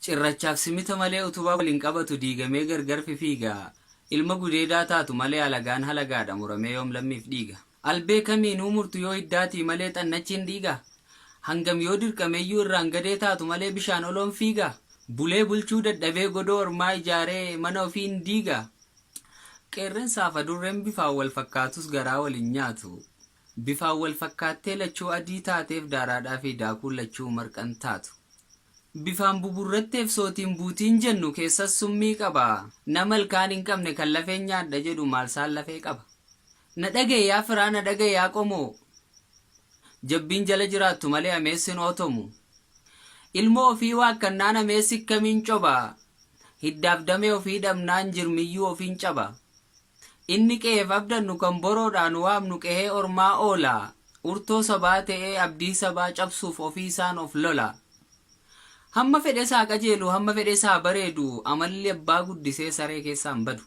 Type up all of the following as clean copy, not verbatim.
Cirrachaaf simita malee utubaa waliin qabatu diigamee gargar fifiiga. Ilma gudeedaa taatu malee alagaan halagaadha muramee yoom lammiif dhiiga. Albee kamiinuu murtu yoo hiddaatii malee xannachi hin dhiiga? Hangam yoo dirqameyyuu irraan gadee taatu malee bishaan oloon fiiga? Bulee bulchuu dadhabee godoo ormaa ijaaree mana ofii hin diiga? Qeerrensaaf adurreen bifaan wal fakkaatus garaa wal hin nyaatu. Bifaan wal fakkaattee lachuu adii taateef daaraadhaa fi daakuun lachuu marqan taatu. Bifaan buburratteef sootiin buutiin jennu keessas summii qaba. Nama ilkaan hin qabne kan lafeen nyaadha jedhu maalsaan lafee qaba. Na dhaga'i yaa firaa na dhaga'i yaa qomoo. Jabbiin jala jiraattu malee ameessi hin ootomu. Ilmoo ofii waakkannaan ameessi akkamiin coba. Hiddaaf damee ofii dhabnaan jirmiyyuu ofiin caba. Inni qe'eef abdannu kan boroodhaa nu waamnu qehee ormaa oola. Urtoo sabaa ta'ee abdii sabaa cabsuuf ofiisaan of lola. Hamma fedhes haa qajeelu hamma fedhes haa bareedu amalli abbaa guddisee saree keessaa hin badu.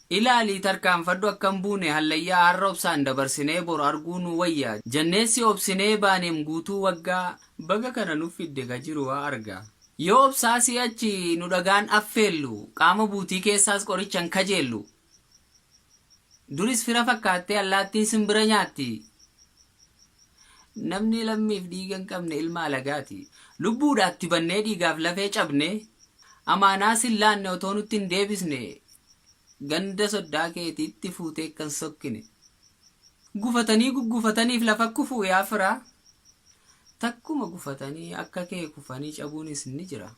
Ilaalii tarkaanfadhu akka hin buune hallayyaa har'a obsaan dabarsinee boru arguu nuu wayya jennee si obsinee baaneem guutuu waggaa baga kana nuf fidde ka jiru waa arga. Yoo obsaa si'achi nu dhagaan affeellu qaama buutii keessaas qoricha hin kajeellu. Duris fira fakkaattee allaattiin simbira nyaatti. Namni lammiif dhiiga hin qabne ilma alagaati. Lubbuudhaa itti bannee dhiigaaf lafee cabne amaanaa sin laanne otoo nutti hin deebisne ganda soddaa keetiitti fuutee akka hin sokkine. Gufatanii guggufataniif lafa kufuu yaa firaa. Takkuma gufatanii akka kee kufanii cabuunis ni jira.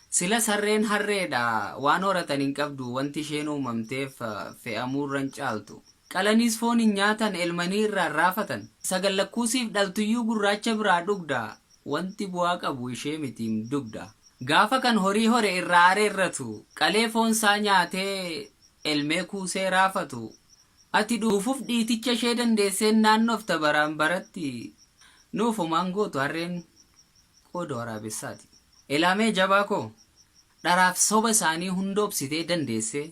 Sila sarreen harreedha waan horatan hin qabdu wanti isheen uumamteef fe'amuurra hin caaltu. Qalaniis foon hin nyaatan elmanii irraa hin raafatan. Sagal lakkuu siif dhaltuyyuu gurraacha biraa dhugda wanti bu'aa qabu ishee mitiim dugda. Gaafa kan horii hore irraa areerratu qalee foon isaa nyaatee elmee kuusee raafatu ati dhuufuf dhiiticha ishee dandeesseen naannofta baraan baratti nuuf homaan gootu harreen qooda waraabessaati. Elaamee jabaa koo! Dharaaf soba isaanii hunda obsitee dandeessee,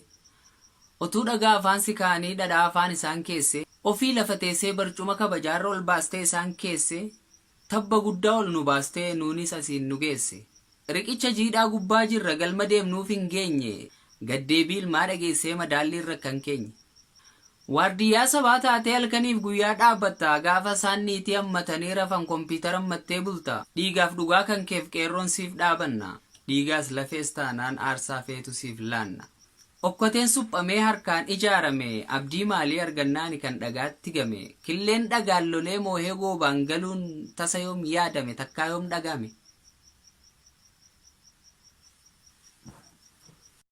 otuu dhagaa afaan si kaa'anii dhadhaa afaan isaan keessee, ofii lafa teessee barcuma kabajaarra ol baastee isaan keessee, tabba guddaa ol nu baastee nuunis asiin nu geesse. Riqicha jiidhaa gubbaa jirra galma deemnuuf hin geenye, gad deebii ilmaa dhageessee madaalliirra akka hin keenye. Waardiyyaa sabaa taatee halkaniif guyyaa dhaabbatta, gaafa isaan niitii hammatanii rafan kompiitara hammattee bulta. Dhiigaaf dhugaa kan keef qeerroon siif dhaabanna, dhiigaas lafees taanaan aarsaa feetu siif laanna. Okkoteen suphamee harkaan ijaarame, abdii maalii argannaani kan dhagaatti game? Killeen dhagaan lolee moohee goobaan galuun tasa yoom yaadame, takkaa yoom dhagahame?